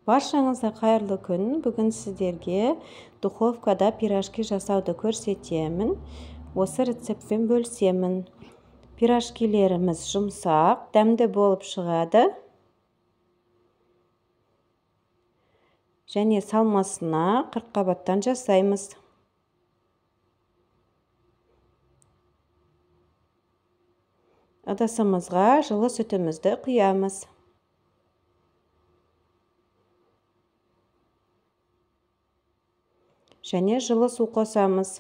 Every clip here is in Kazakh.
Баршаңызға қайырлы күн. Бүгін сіздерге духовкада пирожки жасауды көрсетемін. Осы рецептпен бөлісемін. Пирожкилеріміз жұмсақ, дәмді болып шығады. Және салмасына 40 қабаттан жасаймыз. Ыдысымызға жылы сүтімізді құямыз. Және жылы су қосамыз.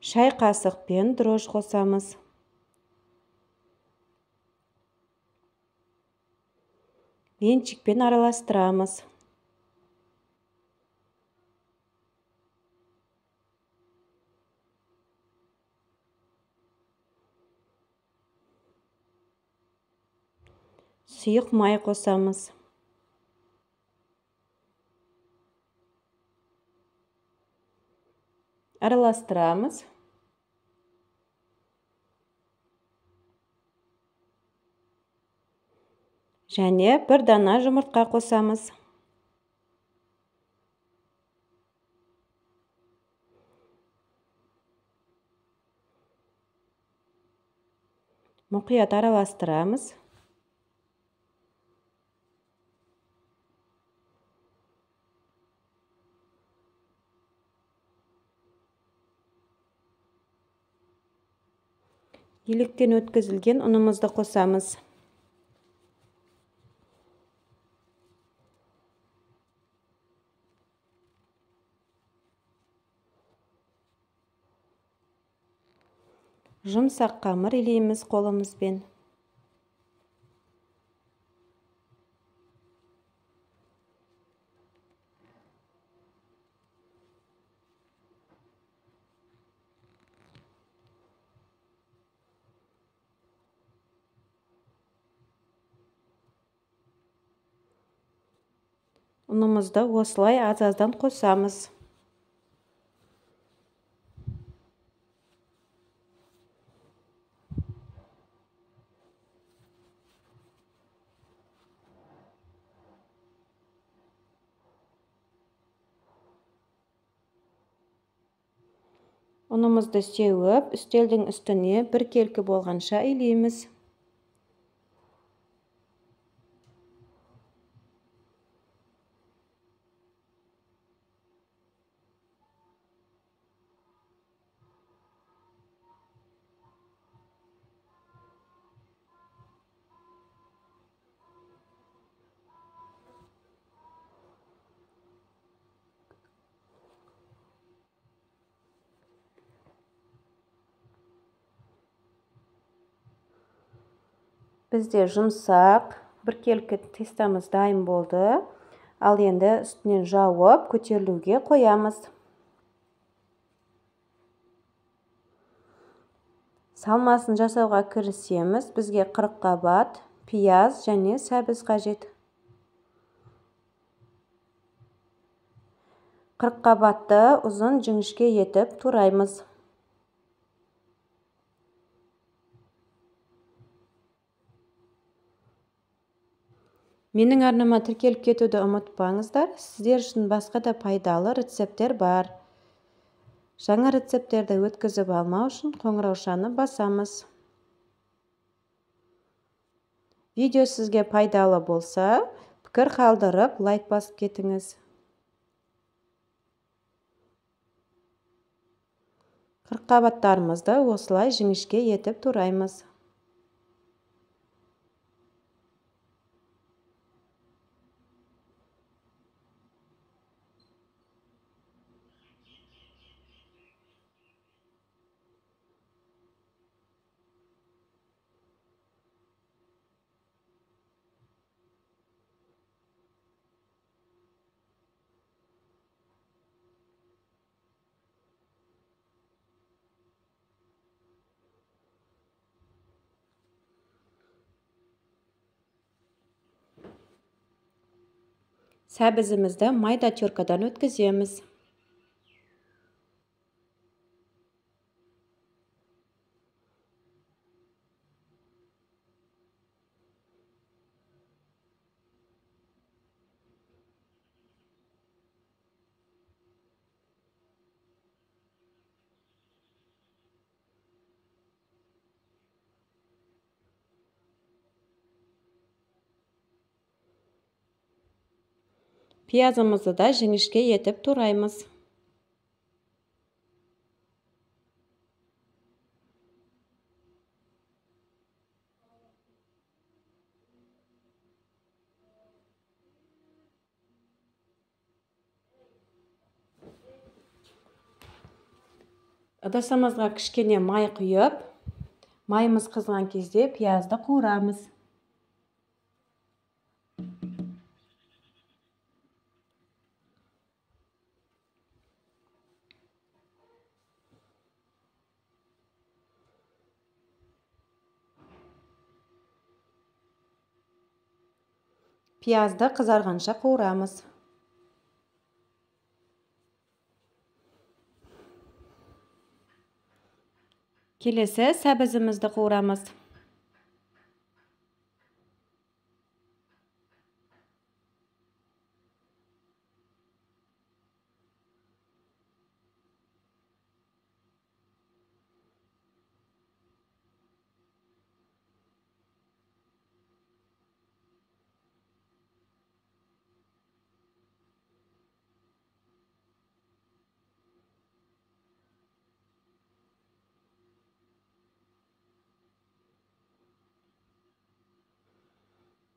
Шай қасықпен дрожж қосамыз. Венчикпен араластырамыз. Сұйық май қосамыз. Араластырамыз. Және бір дана жұмыртқа қосамыз. Мұқият араластырамыз. Електен өткізілген ұнымызды қосамыз. Жұмсақ қамыр илейміз қолымызбен. Ұнымызды осылай аз-аздан қосамыз. Ұнымызды сеуіп, үстелдің үстіне біркелкі болғанша илейміз. Бізде жұмсақ, біркелкі тестамыз дайын болды. Ал енді үстінен жауып, көтерілуге қоямыз. Салмасын жасауға кірісеміз. Бізге 40 қабат, пияз және сәбіз қажет. 40 қабатты ұзын жіңішке етіп тураймыз. Менің арнама тіркеліп кетуді ұмытпаңыздар. Сіздер үшін басқа да пайдалы рецепттер бар. Жаңа рецепттерді өткізіп алмау үшін қоңыраушаны басамыз. Видео сізге пайдалы болса, пікір қалдырып, лайк басып кетіңіз. 40 қабаттарымызды осылай жіңішке етіп тураймыз. Сәбізімізді майда теркадан өткіземіз. Пиязымызды да жіңішке етіп тураймыз. Ыдысымызға кішкене май құйып, майымыз қызған кезде пиязды қуырамыз. Пиязды қызарғанша қуырамыз. Келесі сәбізімізді қуырамыз.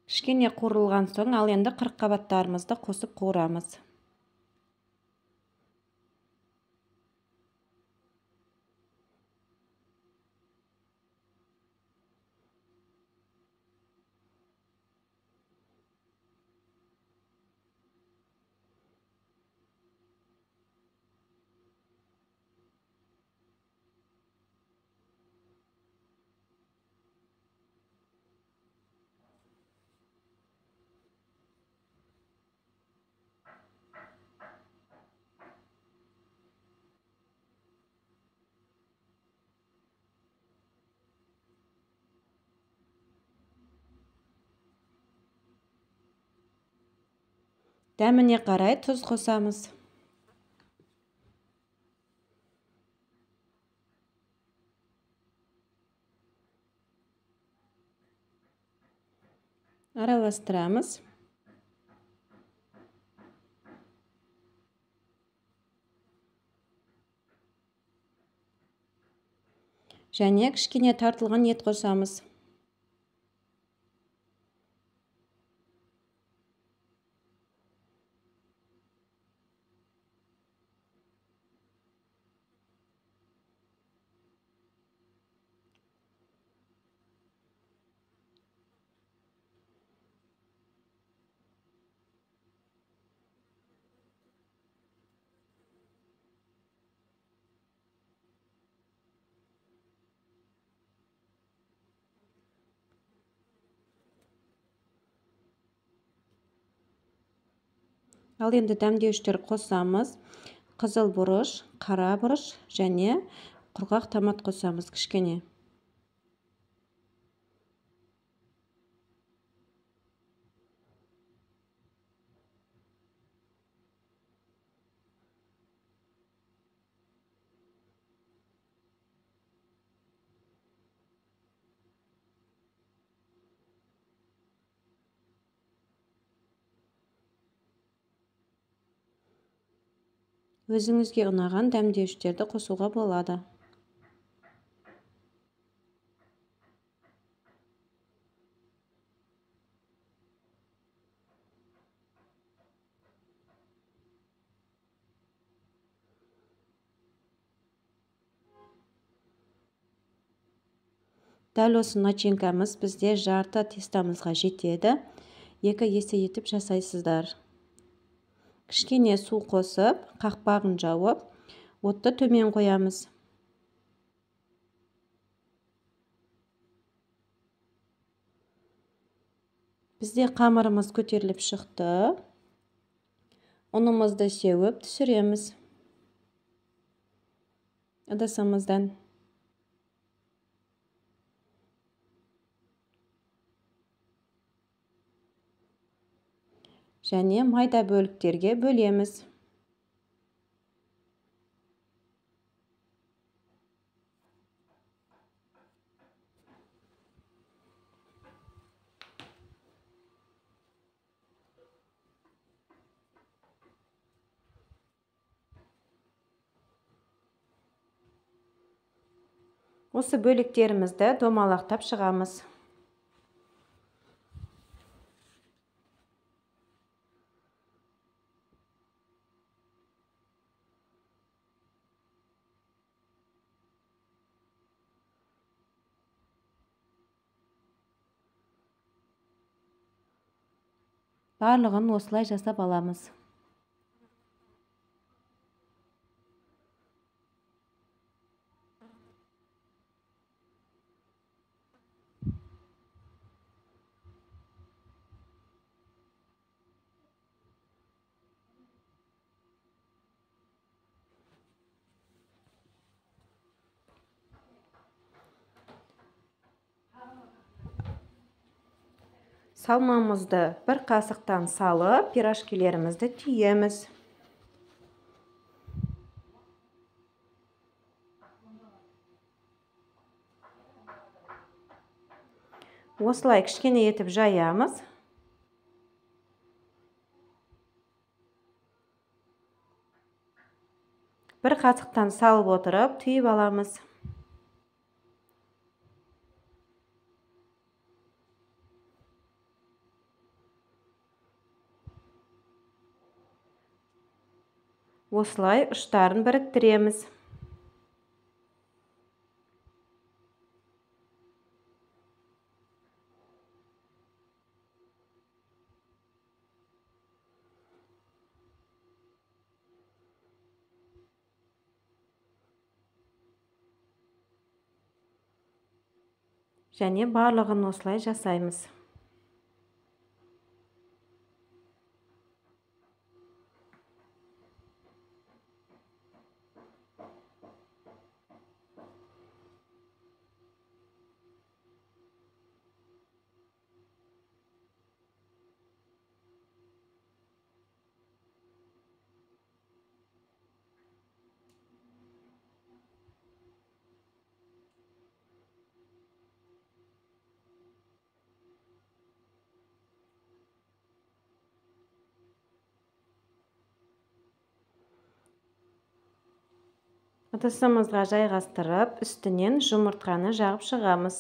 Кішкене қуырылған соң, ал енді қырыққабаттарымызды қосып қуырамыз. Дәміне қарай тұз қосамыз. Араластырамыз. Және кішкене тартылған ет қосамыз. Ал енді дәмдеуіштер қосамыз. Қызыл бұрыш, қара бұрыш және құрғақ томат қосамыз кішкене. Өзіңізге ұнаған дәмдеуіштерді қосуға болады. Дәл осы начинкамыз бізде жарты тестамызға жетеді. 2 есе етіп жасайсыздар. Кішкене су қосып, қақпағын жауып, отты төмен қоямыз. Бізде қамырымыз көтеріліп шықты. Ұнымызды сеуіп түсіреміз ыдысымыздан. Және майда бөліктерге бөлеміз. Осы бөліктерімізді домалақтап шығамыз. Барлығын осылай жасап аламыз. Салмамызды бір қасықтан салып, пирожкилерімізді түйеміз. Осылай кішкене етіп жаямыз. Бір қасықтан салып отырып, түйіп аламыз. Осылай ұштарын біріктіреміз. Және барлығын осылай жасаймыз. Ыдысымызға жайғастырып, үстінен жұмыртқаны жағып шығамыз.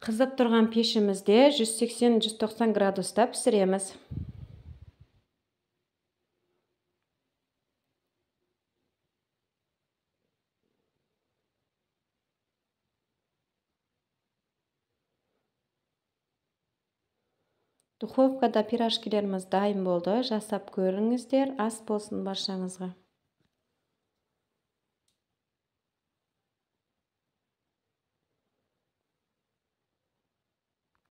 Қызып тұрған пешімізде 180-190 градуста пісіреміз. Духовкада пирожкилеріміз дайын болды. Жасап көріңіздер. Ас болсын баршаңызға.